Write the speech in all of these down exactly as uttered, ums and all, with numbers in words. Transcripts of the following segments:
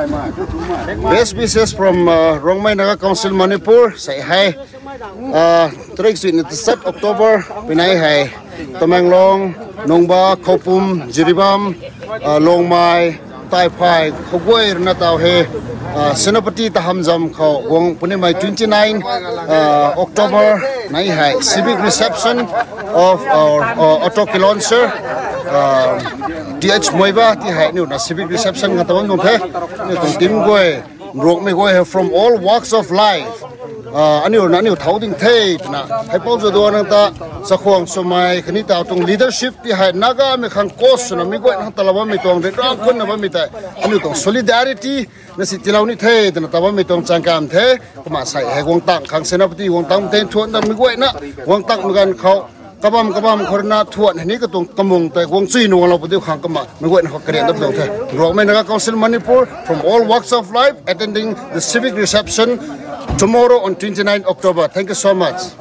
Best wishes from uh, Rongmei Naga Council Manipur. Sei hei uh, tarik sui ni tsat October pinai hei Tamenglong, Nungba, Khoupum, Jiribam, uh, Longmai, Taiphay, Khoguay runa tau he uh, Senapati Tahamjam khou guang punimei twenty nine uh, October nai hei civic reception of our uh, auto kilonser uh, Th Moiba ti hei niu na civic reception nga tabam nung the. Niu tuang team guay, Rongmei guay hei from all walks of life. Uh, aniu na aniu thau ding the twna hei pau zaduan nang ta chakhwang swmei khatni tau tuang leadership ti hei Nagamei khang cause swna mi guay nang ta la bammei tuang ri rang kunna bammei tei aniu tuang solidarity na si tilou ni the twna ta bammei tuang changkam the. Kumna sei hei guang tang khang Senapati guang tang ten thuan da mi guayna guang tang mi ganv khou kabam kabam khou runa thuan hei ni katuang kamung tei guang chui nuanglou padiu khang kumna mi guayna khou karian dap tuang the. Rongmei Naga Council Manipur from all walks of life attending the civic reception tomorrow on twenty nine October. Thank you so much.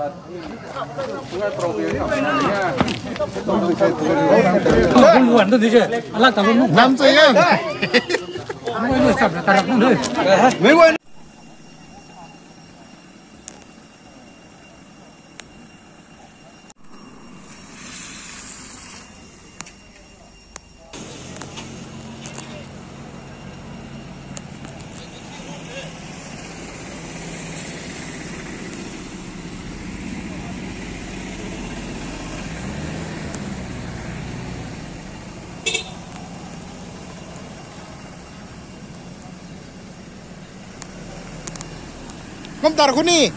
Nam sa ya. Kum tar khou ni.